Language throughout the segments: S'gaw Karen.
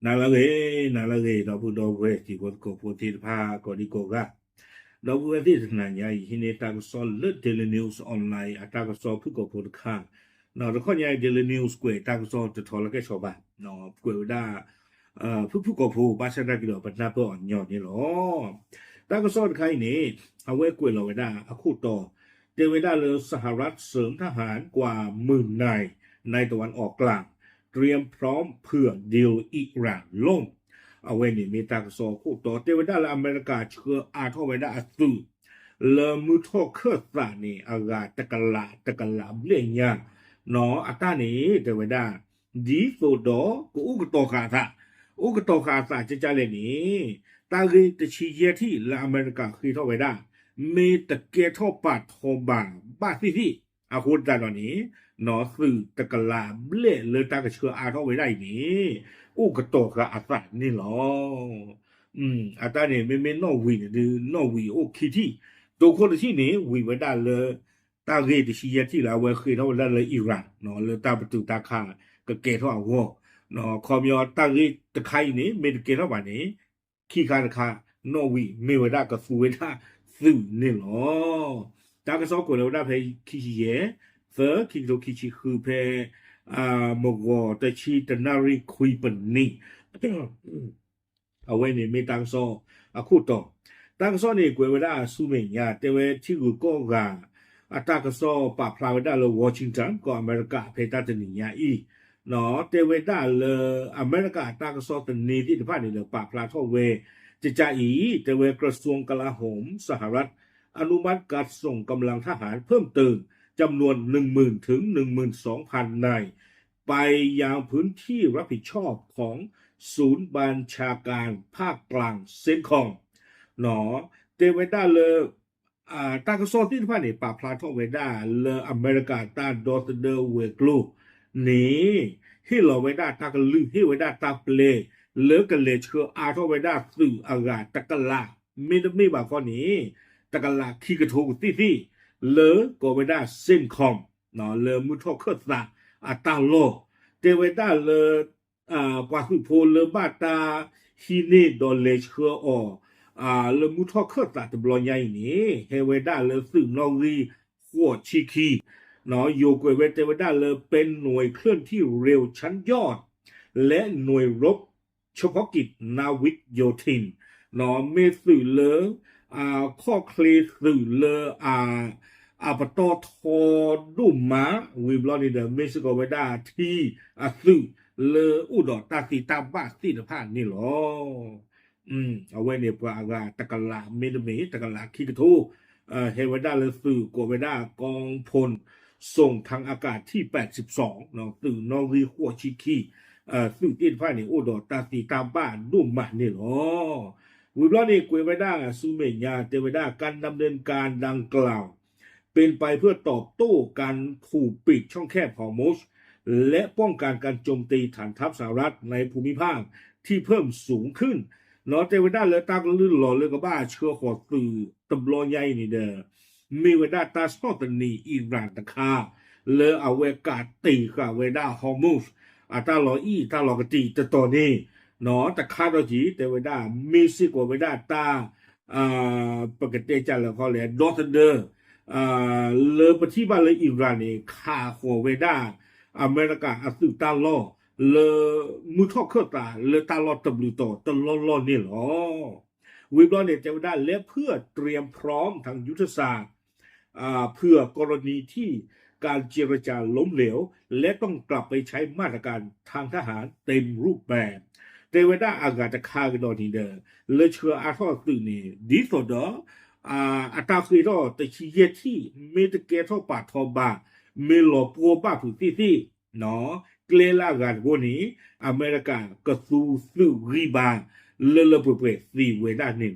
နၤလၢအဂ့ၤ, နၤလၢအဂ့ၤ, ဒီပုၢ်ဒီဝဲၢ်တံၤဖိသကိးဖိသ့ၣ်တဖၣ် ကိးဒံကိးဂၤ, ဒီပုၢ်ဝဲၢ်သ့ၣ်တနၤညါအံၤ ဟံးန့ၢ်တၢ်ကစီၣ်လၢ Daily News Online အတၢ်ကစီၣ်ဖုၣ်ကိာ်ဖိတခါ, တခီညါအံၤ Daily News ကွဲးတၢ်ကစီၣ်တထီလၢကဲၣ်ဆိးဘၣ်, ကွဲးဝဲဒၣ် ဖုၣ်ဖုၣ်ကိာ်ဖိ ဘၣ်ဆၣ်နာ်က့ဒီး ပနၢ်ပၢၢ်အီၤညီန့ၣ်လီၤ. တၢ်ကစီၣ်တခါအံၤန့ၣ် အဝဲကွဲးလီၤဝဲဒၣ်အခိၣ်တီ, တဲဝဲဒၣ်လၢ สหรัฐเสริมทหารกว่าหมื่นนายในตะวันออกกลาง เตรียมพร้อมเผื่อดีลอิหร่านล่ม အဝဲန့ၣ်မ့ၢ်တၢ်ကစီၣ်အခိၣ်တီ, တဲဝဲဒၣ်လၢအမဲရကၤဆှၢအါထီၣ်ဝဲဒၣ်အသုး လၢမုၢ်ထီၣ်ခၢၣ်သးန့ၣ် အဂၤတကလး တကလးဘျဲၣ်ညါ, အတၢ်န့ၣ် တဲဝဲဒၣ် ဒ်သိးဒီးကအိၣ်ကတီၤဃာ်အသး, အိၣ်ကတီၤဃာ်အသးကကလဲၣ်န့ၣ် တၢ်ဂ့ၢ်တဆံယဲၢ်ထံၣ်လၢအမဲရကၤဃ့ထီၣ်ဝဲဒၣ် မ့ၢ်တကဲထီၣ်ပာ်ထီဘၣ်ဘၣ်သ့ၣ်သ့ၣ်, အဃိသတးဒီးန့ၣ် သုးတကလးဘျဲၣ်လၢတၢ်ကဆှၢအါထီၣ်ဝဲဒၣ်အံၤန့ၣ် အိၣ်ကတီၤဃာ်အသးန့ၣ်လီၤ. အတၢ်န့ၣ် မ့မ့ၢ်နီၣ်ဝံၤန့ၣ်ဒုး နီၣ်ဝံၤအိၣ်ခံထံၣ်, တိခိၣ်တထံၣ်န့ၣ် ဝံၤဝဲဒၣ်လၢ တၢ်ဂ့ၢ်တဆံယဲၢ်ထံၣ်လၢအဝဲဃ့ထီၣ်ဝဲဒၣ်လၢ Iran လၢတၢ်ပတုာ်တၢ်ခးကကဲထီၣ်အဂီၢ်, ခီပညီတၢ်ဂ့ၢ်တခါအံၤန့ၣ် မ့ၢ်တကဲထီၣ်ဘၣ်န့ၣ် ခံခါတခါ နီၣ်ဝံၤမ့ၢ်ဝဲဒၣ်ကသူဝဲဒၣ်သုးန့ၣ်လီၤ. တၢ်ကစီၣ်ကွဲးလီၤဝဲဒၣ်ဖဲခံဆံယဲၢ်, သၢ ခံကထိခံဆံဃု ဖဲ မုၢ်ဂီၤတဆံတနၣ်ရံၣ်ခွံပနံး အဝဲန့ၣ်မ့ၢ်တၢ်ကစီၣ်အခိၣ်တီ, တၢ်ကစီၣ်န့ၣ်ကွဲးဝဲဒၣ်ဆူမဲာ်ညါ တဲဝဲထံဂုၤကီၢ်ဂၤ အတၢ်ကစီၣ်ပာ်ဖျါဝဲဒၣ်လၢ Washington ကီၢ်အမဲရကၤ ဖဲတၢ်တနံၤညါအံၤ, တဲဝဲဒၣ်လၢ အမဲရကၤအတၢ်ကစီၣ်သန့သ့ၣ်တဖၣ်န့ၣ်ဒီး ပာ်ဖျါထီၣ်ဝဲ ကကအံၤ တဲဝဲ กระทรวงกลาโหมสหรัฐอนุมัติการส่งกำลังทหารเพิ่มเติมจำนวนหนึ่งหมื่นถึงหนึ่งหมื่นสองพันนายไปยังพื้นที่รับผิดชอบของศูนย์บัญชาการภาคกลาง เซ็นคอม တဲဝဲဒၣ်လၢ တၢ်ကစီၣ်သ့ၣ်တဖၣ်န့ၣ် ပာ်ဖျါထီၣ်ဝဲဒၣ်လၢ အမဲရကၤတၢ်ဒီသဒၢဝဲၤကျိၤန့ၣ် ဟ့ၣ်လီၤဝဲဒၣ်တၢ်ကလုၢ် ဟ့ၣ်ဝဲဒၣ်တၢ်ပျဲ လၢကလဲၤဆှၢအါထီၣ်ဝဲဒၣ်သုးအဂၤတကလး, မ့တမ့ၢ်ဘၣ်ခီန့ၣ် တကလးခံကထိကသ့ၣ်သ့ၣ် လၢကိးဝဲဒၣ် เซ็นคอม လၢမုၢ်ထီၣ်ခၢၣ်သးအတၢ်လီၢ်, တဲဝဲဒၣ်လၢ ပှၤသုးဖိလၢဘၣ်တၢ်ဟံးန့ၢ်ဒီးလဲၤဆှၢအီၤ လၢမုၢ်ထီၣ်ခၢၣ်သးတဘျီညါအံၤန့ၣ် ဟဲဝဲဒၣ်လၢသုးနီၣ်ဂံၢ်ဃိးဆံခံ, ယိၤကွဲးဝဲတဲဝဲဒၣ်လၢ เป็นหน่วยเคลื่อนที่เร็วชั้นยอด และหน่วยรบเฉพาะกิจนาวิกโยธิน မ့ၢ်သုးလၢ ခီၣ်ချ့သုးလၢ အပတီၢ်ထီဒိၣ်မး ဝံၤဘျီန့ၣ်ဒီး မ့ၢ်စ့ၢ်ကီးဝဲဒၣ်ထံအသုး လၢအိၣ်ဒီးတၢ်သ့တၢ်ဘၣ်သ့ၣ်တဖၣ်န့ၣ်လီၤ. အဝဲန့ၣ်ပှၤအဂၤတကလး မ့တမ့ၢ်တကလးခံကထိ ဟဲဝဲဒၣ်လၢသုးကိးဝဲဒၣ် กองพลส่งทางอากาศที่แปดสิบสอง သုးနီၣ်ဂံၢ်ဃိးဆံခံ သုးသ့ၣ်တဖၣ်န့ၣ် အိၣ်ဒီးတၢ်သ့တၢ်ဘၣ်ဒိၣ်မးန့ၣ်လီၤ. ဝံၤဘျီန့ၣ် ကွဲးဝဲဒၣ်ဆူမဲာ်ညါ တဲဝဲဒၣ် การดำเนินการดังกล่าวเป็นไปเพื่อตอบโต้การผูกปิดช่องแคบฮอร์มุซและป้องกันการโจมตีฐานทัพสหรัฐในภูมิภาคที่เพิ่มสูงขึ้น တဲဝဲဒၣ်လၢတၢ်ကလုၢ်လီၤလၢကဘၣ်ဆှၢဃီၤသုးတဘျီညါအံၤန့ၣ်ဒီး မ့ၢ်ဝဲဒၣ်တၢ်ဆီၣ်သနံးအံရၣ်တခါ လၢအဝဲကးတံာ်ဃာ်ဝဲဒၣ် Hormuz အတၢ်လီၤအံၣ်အတၢ်လီၤကတံာ်တတီၤန့ၣ် တခါဒီးက့ၤ တဲဝဲဒၣ် မ့ၢ်စ့ၢ်ကီးဝဲဒၣ်တၢ် ပကတဲကလဲာ်ခီလဲၣ် ဒီသဒၢ လၢပထံၣ်ဘၣ်လၢအံရၣ်န့ၣ် ခးဃီၤဝဲဒၣ် အမဲရကၤအသုးတၢ်လီၢ် လၢမုၢ်ထီၣ်ခၢၣ်သးလၢတၢ်လီၢ်တဘျုးတီၤတလီၢ်လီၢ်န့ၣ်လီၤ. ဝံၤဘျီန့ၣ် တဲဝဲဒၣ် และเพื่อเตรียมพร้อมทางยุทธศาสตร์ เผื่อกรณีที่การเจรจาล้มเหลว และต้องกลับไปใช้มาตรการทางทหารเต็มรูปแบบ တဲဝဲဒၣ်အဂၤတခါကဒီးန့ၣ်ဒီး လၢဆှၢအါထီၣ်သုးန့ၣ် ဒ်သိးဒီး အတၢ်ဃ့ထီၣ်တဆံယဲၢ်ထံၣ် မ့ၢ်တကဲထီၣ်ပာ်ထီဘၣ် မ့ၢ်လီၤပှီၢ်ဘၣ်ဖုးသ့ၣ်သ့ၣ် ကျဲလၢအဂၤတဘိန့ၣ် အမဲရကၤကသူသုးဂံၢ်ဘါ လၢလၢပှဲၤပှဲၤသ့ဝဲဒၣ်န့ၣ်လီ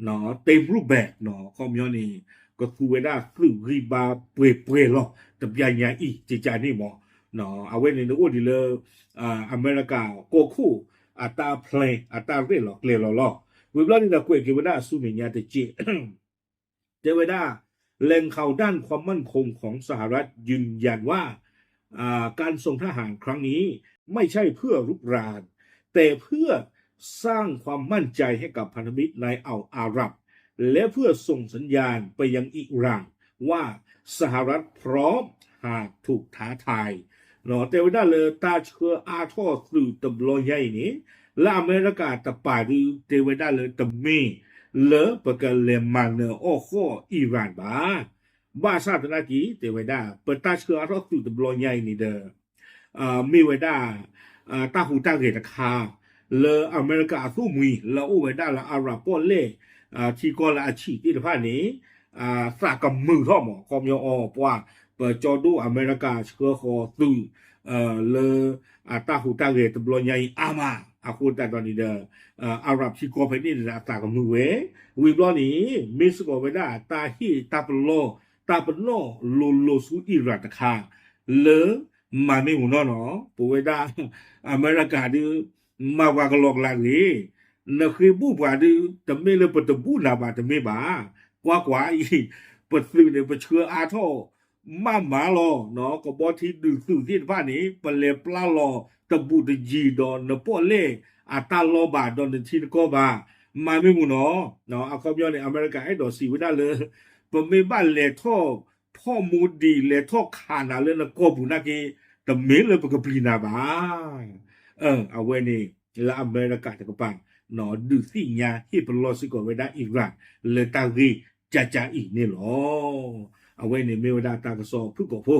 ၤ. เต็มรูปแบบ ခီပညီန့ၣ် ကသူဝဲဒၣ်သုးဂံၢ်ဘါပှဲၤပှဲၤလီၤ တဘျီညါအံၤ ကကန့ၣ်မး အဝဲန့ၣ်နအိၣ်ဒံးလၢ အမဲရကၤကီၢ်ခိၣ်အတၢ် plan အတၢ်ရဲၣ်လီၤကျဲၤလီၤလီၤ. ဝံၤဘျီန့ၣ်ဒီးကွဲးက့ၤဝဲဒၣ်ဆူမဲာ်ညါတက့ၢ် တဲဝဲဒၣ် แหล่งข่าวด้านความมั่นคงของสหรัฐยืนยันว่า อ่า การส่งทหารครั้งนี้ไม่ใช่เพื่อรุกราน แต่เพื่อสร้างความมั่นใจให้กับพันธมิตรในอ่าวอาหรับ และเพื่อส่งสัญญาณไปยังอิหร่านว่าสหรัฐพร้อมหากถูกท้าทาย တဲဝဲဒၣ်လၢတၢ်ဆှၢအါထီၣ်သုးတဘျီညါအံၤန့ၣ် လၢအမဲရကၤတပၤဒု တဲဝဲဒၣ်လၢတမ့ၢ် လၢပကလဲၤမၤနၢၤအီၣ်ဃီၣ်အံရၣ်ဘၣ်. ဘၣ်ဆၣ်သနာ်က့ တဲဝဲဒၣ် ပတၢ်ဆှၢအါထီၣ်သုးတဘျီညါအံၤန့ၣ်ဒီး မ့ၢ်ဝဲဒၣ် တၢ်ဟူးတၢ်ဂဲၤတခါ လၢအမဲရကၤအသိၣ်မှံၤ လၢအအိၣ်ဝဲဒၣ်လၢအါရၣ်ပီၣ်လဲၣ် ထံကီၢ်လၢအဆံးသ့ၣ်တဖၣ်န့ၣ် သးကမုာ်ထီၣ်မး အခီပညီအီၤ ပှၤ ပကၠီဒိၣ်အမဲရကၤဆှၢဃီၤသုး လၢအတၢ်ဟူးတၢ်ဂဲၤတဘျီညါအံၤအါမး အဃိသတးဒီးန့ၣ်ဒီး အါရၣ်ထံကီၢ်ဖဲန့ၣ်န့ၣ်ဒီး အသးကမုာ်ဝဲ ဝံၤဘျီန့ၣ် မ့ၢ်စ့ၢ်ကီးဝဲဒၣ်တၢ်ဟ့ၣ်တၢ်ပလီၢ် တၢ်ပနီၣ်လိၤလိၤဆူအံရၣ်တခါ လၢ မၤမ့ၢ်မုၢ်နီၢ်နီၢ် ပဝဲဒၣ် အမဲရကၤဒု မၤပှၤကလီကလါတဂ့ၤ, နဃ့ဘူၣ်ပှၤဒု တမ့ၢ်လၢပတဘူၣ်နၤဘၣ်တမ့ၢ်ဘၣ်, ကွၢ်ကွၢ်အံၤ ပသုးန့ၣ် ပဆှၢအါထီၣ် မးမးလီၤ, ကဘီထံဒုးသုးသ့ၣ်တဖၣ်န့ၣ် ပလဲၤပျၢ်လီၤတဘူးတယံၤဒီးနပီၣ်လဲၣ်အတၢ်လီၢ်ဘၣ်ဒီးနထံနကီၢ်ဘၣ်, မၤမ့ၢ်မုၢ်နီၢ်, အခီပညီန့ၣ် အမဲရကၤအဲၣ်ဒိးစံးဝဲဒၣ်လၢ ပမ့ၢ်ဘၣ်လဲၤထီၣ်ဖီၣ်မူဒံး လဲၤထီၣ်ခးနၤလၢနကီၢ်ပူၤနာ်က့ တမ့ၢ်လၢပကပျံၤနၤဘၣ်. အဝဲန့ၣ် လၢအမဲရကၤတကပၤ ဒုးသ့ၣ်ညါဟ့ၣ်ပလီၢ်စ့ၢ်ကီးဝဲဒၣ်အံရၣ် လၢတၢ်ဂ့ၢ်ကၠၢ်ကၠၢ်အံၤန့ၣ်လီၤ. အဝဲန့ၣ်မ့ၢ်ဝဲဒၣ်တၢ်ကစီၣ်ဖုၣ်ကိာ်ဖိ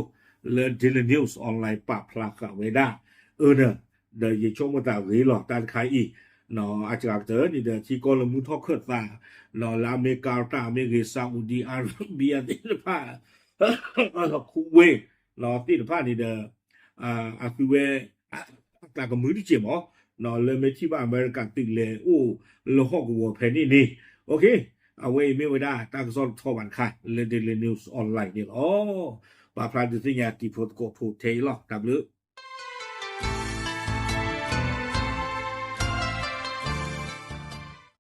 လၢ Daily News Online ပာ်ဖျါဃာ်ဝဲဒၣ် အၢၣ်ဒီး ဒီးယဆိကမိၣ်သးဂ့ၤလီၤ တၢ်တခါအံၤ အစှၤကတၢၢ်န့ၣ်ဒီး ထံကီၢ်လၢမူထီၣ်ခၢၣ်သး လၢအမ့ၢ်ကၤတၢ်မ့ၢ်ဂ့ၤ Saudi Arabia သ့ၣ်တဖၣ် Kuwait သ့ၣ်တဖၣ်န့ၣ်ဒီး အသုဝဲ အသးကမုာ်တစဲးမး လၢမ့ၢ်ထံၣ်ဘၣ်အမဲရကၤသုးလဲၤအိၣ်လၢဟီၣ်ကဝီၤဖဲန့ၣ်န့ၣ် အဝဲအံၤမ့ၢ်ဝဲဒၣ်တၢ်ကစီၣ်တထီဘၣ်တခါ လၢ Daily News Online န့ၣ်လီၤ. ပာ်ဖျါဒုးသ့ၣ်ညါတံၤဖိသကိးဖိထဲအံၤလီၤ. တၢ်ဘျုး